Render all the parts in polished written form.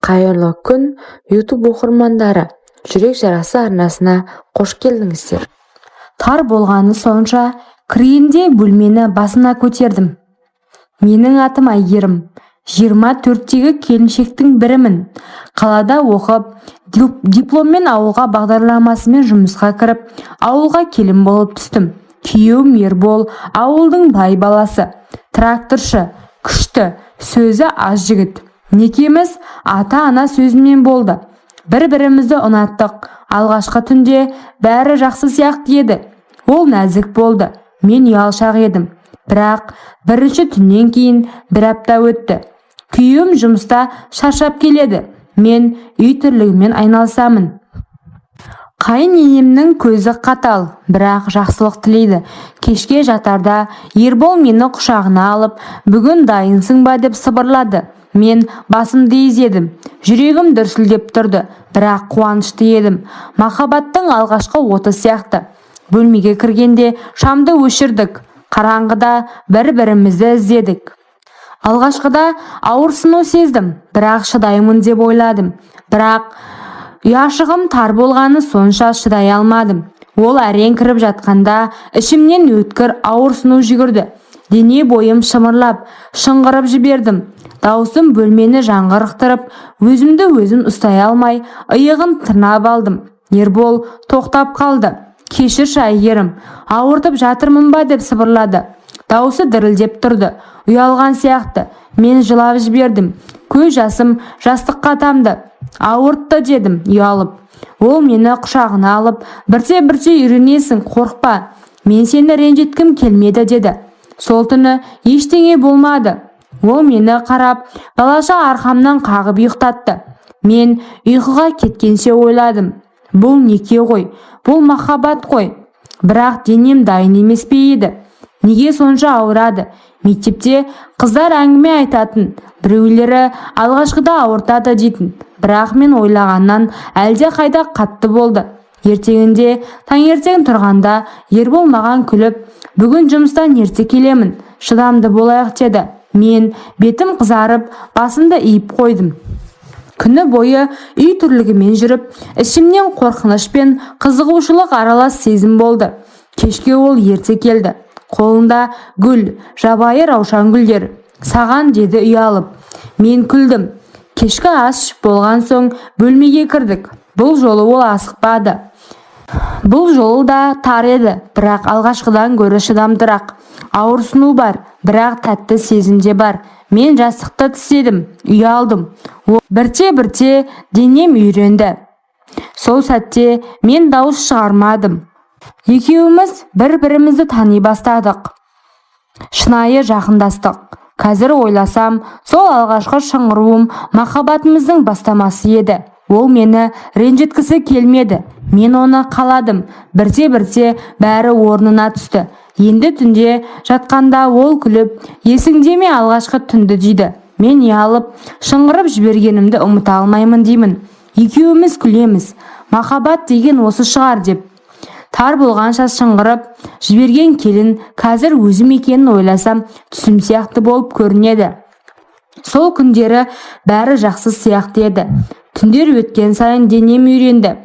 Қайырлы күн, YouTube оқырмандары! «Жүрек жарасы» арнасына қош келдіңіздер! Тар болғаны сонша, кіргенде бөлмені басына көтердім. Менің атым Әйгерім. 24-тегі келіншектің бірімін. Қалада оқып, дипломмен ауылға бағдарламасымен жұмысқа кіріп, ауылға келін болып түстім. Күйеуім Ербол ауылдың бай баласы, тракторшы, күшті, сөзі аз жігіт. Некеміз ата-ана сөзімен болды. Бір-бірімізді ұнаттық. Алғашқы түнде бәрі жақсы сияқты еді. Ол нәзік болды, мен ұялшақ едім. Бірақ бірінші түннен кейін бір апта өтті. Күйеуім жұмыста шаршап келеді, мен үй тірлігімен айналысамын. Қайын енемнің көзі қатал, бірақ жақсылық тілейді. Кешке жатарда Ербол мені құшағына алып, «Бүгін дайынсың ба?» деп сыбырлады. Мен басымды изедім. Жүрегім дүрсілдеп тұрды, бірақ қуанышты едім. Махаббаттың алғашқы оты сияқты. Бөлмеге кіргенде шамды өшірдік. Қараңғыда бір-бірімізді іздедік. Алғашқыда ауырсыну сездім, бірақ шыдаймын деп ойладым. Бірақ ұяшығым тар болғаны сонша, шыдай алмадым. Ол әрең кіріп жатқанда, ішімнен өткір ауырсыну жүгірді. Дене бойым шымырлап, шыңғырып жібердім. Даусым бөлмені жаңғырықтырып, өзімді өзім ұстай алмай, иығын тырнап алдым. Ербол тоқтап қалды. «Кешірші, Әйгерім, ауыртып жатырмын ба?» деп сыбырлады. Даусы дірілдеп тұрды, ұялған сияқты. Мен жылап жібердім. Көз жасым жастыққа тамды. «Ауыртты», – дедім ұялып. Ол мені құшағына алып, «Бірте-бірте үйренесің, қорықпа. Мен сені ренжіткім келмеді», – деді. Сол түні ештеңе болмады. Ол мені қарап, балаша арқамнан қағып ұйықтатты. Мен ұйқыға кеткенше ойладым: бұл неке ғой, бұл махаббат қой. Бірақ денем дайын емес пе еді? Неге сонша ауырады? Мектепте қыздар әңгіме айтатын, біреулері алғашқыда ауыртады дейтін. Бірақ мен ойлағаннан әлде қайда қатты болды. Ертеңінде таңертең тұрғанда Ербол маған күліп, «Бүгін жұмыстан ерте келемін, шыдамды болайық», – деді. Мен бетім қызарып, басымды иіп қойдым. Күні бойы үй тірлігімен жүріп, ішімнен қорқыныш пен қызығушылық аралас сезім болды. Кешке ол ерте келді. Қолында гүл, жабайы раушан гүлдер. «Саған», – деді ұялып. Мен күлдім. Кешкі ас ішіп болған соң бөлмеге кірдік. Бұл жолы ол асықпады. Бұл жолы да тар еді, бірақ алғашқыдан гөрі шыдамдырақ. Ауырсыну бар, бірақ тәтті сезім де бар. Мен жастықты тістедім, ұялдым. Бірте-бірте денем үйренді. Сол сәтте мен дауыс шығармадым. Екеуміз бір-бірімізді тани бастадық. Шынайы жақындастық. Қазір ойласам, сол алғашқы шыңғыруым махаббатымыздың бастамасы еді. Ол мені ренжіткісі келмеді. Мен оны қаладым. Бірте-бірте бәрі орнына түсті. Енді түнде жатқанда ол күліп, «Есіңде ме алғашқы түнді?» дейді. Мен ұялып, шыңғырып жібергенімді ұмыта алмаймын деймін. Екеуміз күлеміз. Махаббат деген осы шығар деп. Тар болғанша шыңғырып жіберген келін қазір өзім екенін ойласам, түсім сияқты болып көрінеді. Сол күндері бәрі жақсы сияқты еді. Түндер өткен сайын денем үйренді.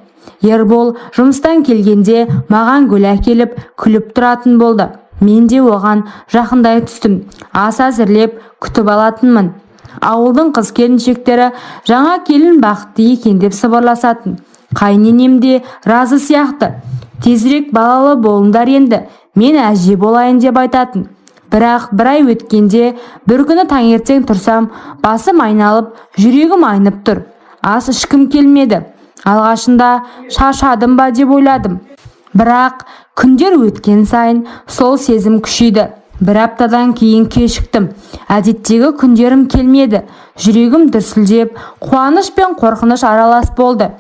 Ербол жұмыстан келгенде маған гүл әкеліп, күліп тұратын болды. Мен де оған жақындай түстім. Ас әзірлеп, күтіп алатынмын. Ауылдың қыз келіншектері жаңа келін бақытты екен деп сыбырласатын. Қайыненем де разы сияқты. «Тезірек балалы болыңдар енді, мен әже болайын», – деп айтатын. Бірақ бір ай өткенде бір күні таңертең тұрсам, басым айналып, жүрегім айнып тұр. Ас ішкім келмеді. Алғашында шаршадым ба деп ойладым. Бірақ күндер өткен сайын сол сезім күшейді. Бір аптадан кейін кешіктім. Әдеттегі күндерім келмеді. Жүрегім дүрсілдеп, қуаныш пен қорқыныш аралас болды.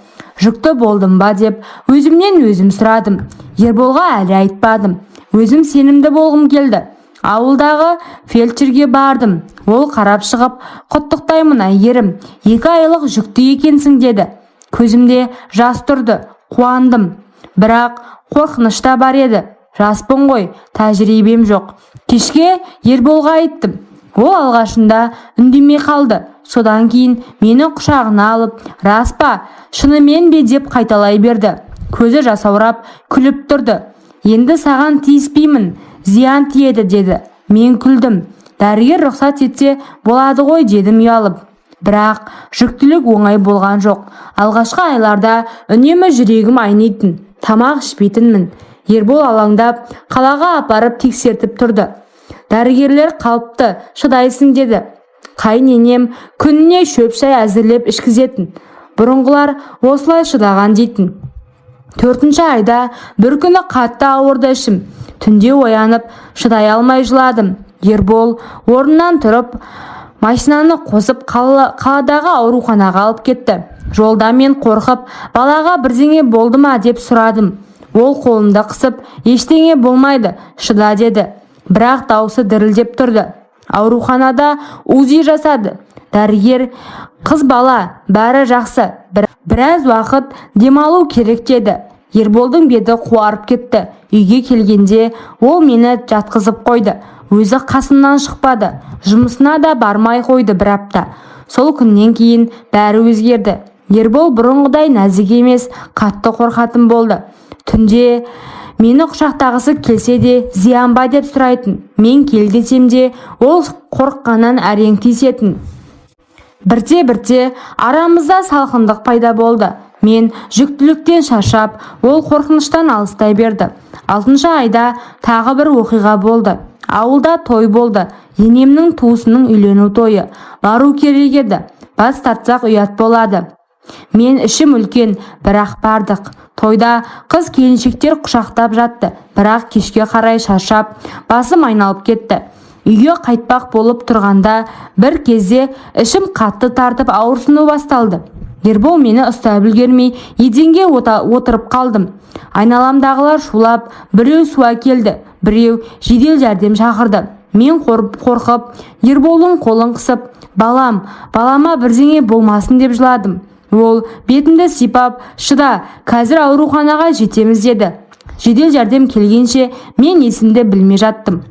Жүкті болдым ба деп өзімнен өзім сұрадым. Ерболға әлі айтпадым. Өзім сенімді болғым келді. Ауылдағы фельдшерге бардым. Ол қарап шығып, «Құттықтаймын, Әйгерім, 2 айлық жүкті екенсің», – деді. Көзімде жас тұрды, қуандым. Бірақ қорқыныш та бар еді. Жаспын ғой, тәжірибем жоқ. Кешке Ерболға айттым. Ол алғашында үндемей қалды. Содан кейін мені құшағына алып, рас па, шынымен бе деп қайталай берді. Көзі жасаурап күліп тұрды. Енді саған тиіспеймін, зиян тиеді деді. Мен күлдім. Дәрігер рұқсат етсе болады ғой дедім ұялып. Бірақ жүктілік оңай болған жоқ. Алғашқы айларда үнемі жүрегім айнитын, тамақ ішпейтінмін. Ербол алаңдап, қалаға апарып тексертіп тұрды. Дәрігерлер қалыпты, шыдайсың деді. Қайын енем күніне шөп шай әзірлеп ішкізетін. Бұрынғылар осылай шыдаған дейтін. 4-ші айда бір күні қатты ауырды ішім. Түнде оянып, шыдай алмай жыладым. Ербол орнынан тұрып, машинаны қосып қаладағы ауруханаға алып кетті. Жолда мен қорқып, балаға бірдеңе болды ма деп сұрадым. Ол қолымды қысып, ештеңе болмайды, шыда деді. Бірақ даусы дірілдеп тұрды. Ауруханада УЗИ жасады. Дәрігер қыз бала, бәрі жақсы, біраз уақыт демалу керек деді. Ерболдың беті қуарып кетті. Үйге келгенде ол мені жатқызып қойды. Өзі қасымнан шықпады. Жұмысына да бармай қойды бір апта. Сол күннен кейін бәрі өзгерді. Ербол бұрынғыдай нәзік емес, қатты қорқатын болды. Түнде мені құшақтағысы келсе де зиян ба деп сұрайтын. Мен кел десем де ол қорыққаннан әрең тиісетін. Бірте-бірте арамызда салқындық пайда болды. Мен жүктіліктен шаршап, ол қорқыныштан алыстай берді. 6-шы айда тағы бір оқиға болды. Ауылда той болды. Енемнің туысының үйлену тойы. Бару керек еді. Бас тартсақ ұят болады. Мен ішім үлкен, бірақ бардық. Тойда қыз келіншектер құшақтап жатты, бірақ кешке қарай шаршап, басым айналып кетті. Үйге қайтпақ болып тұрғанда бір кезде ішім қатты тартып ауырсыну басталды. Ербол мені ұстап үлгермей еденге отырып қалдым. Айналамдағылар шулап, біреу су әкелді, біреу жедел жәрдем шақырды. Мен қорқып, Ерболдың қолын қысып, балам, балама бірдеңе болмасын деп жыладым. Ол бетімді сипап, шыда, қазір ауруханаға жетеміз деді. Жедел жәрдем келгенше мен есімді білмей жаттым.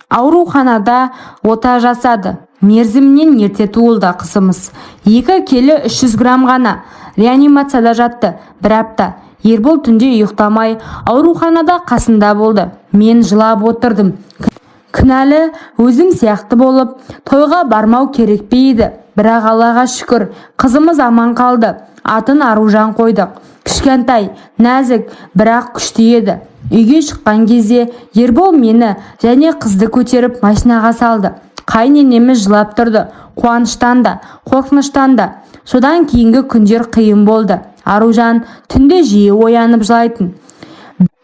Ауруханада ота жасады. Мерзімінен ерте туылды қызымыз. 2 келі 300 грамм ғана. Реанимацияда жатты бір апта. Ербол түнде ұйықтамай ауруханада қасында болды. Мен жылап отырдым. Кінәлі өзім сияқты болып, тойға бармау керек пе еді? Бірақ Аллаға шүкір, қызымыз аман қалды. Атын Аружан қойдық. Кішкентай, нәзік, бірақ күшті еді. Үйге шыққан кезде Ербол мені және қызды көтеріп машинаға салды. Қайын енеміз жылап тұрды. Қуаныштан да, қорқыныштан да. Содан кейінгі күндер қиын болды. Аружан түнде жиі оянып жылайтын.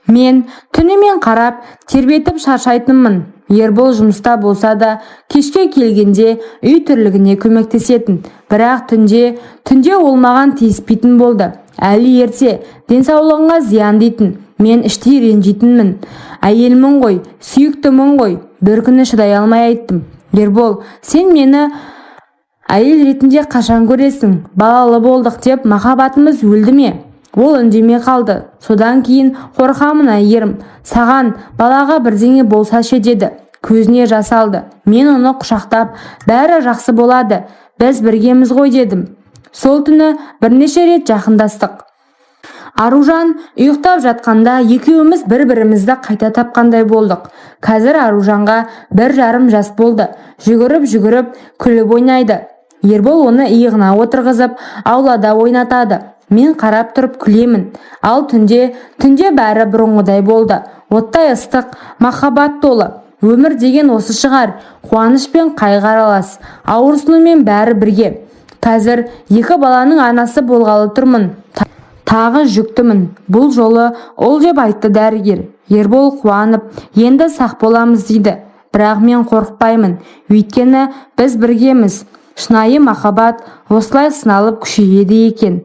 Мен түнімен қарап, тербетіп шаршайтынмын. Ербол жұмыста болса да, кешке келгенде үй тірлігіне көмектесетін. Бірақ түнде ол маған тиіспейтін болды. Әлі ерте, денсаулығыңа зиян дейтін. Мен іштей ренжитінмін. Әйелмін ғой, сүйіктімін ғой. Бір күні шыдай алмай айттым. Ербол, сен мені әйел ретінде қашан көресің? Балалы болдық деп махаббатымыз өлді ме? Ол үндемей қалды. Содан кейін қорқамын Әйгерім, саған, балаға бірдеңе болса ше деді. Көзіне жас алды. Мен оны құшақтап, бәрі жақсы болады, біз біргеміз ғой дедім. Сол түні бірнеше рет жақындастық. Аружан ұйықтап жатқанда екеуміз бір-бірімізді қайта тапқандай болдық. Қазір Аружанға 1,5 жас болды. Жүгіріп-жүгіріп күліп ойнайды. Ербол оны иығына отырғызып, аулада ойнатады. Мен қарап тұрып күлемін. Ал түнде бәрі бұрынғыдай болды. Оттай ыстық, махаббат толы. Өмір деген осы шығар. Қуаныш пен қайғы аралас. Ауырсынумен бәрі бірге. Қазір 2 баланың анасы болғалы тұрмын. Тағы жүктімін. Бұл жолы ұл деп айтты дәрігер. Ербол қуанып, енді сақ боламыз дейді. Бірақ мен қорықпаймын. Өйткені біз біргеміз. Шынайы махаббат осылай сыналып күшейеді екен.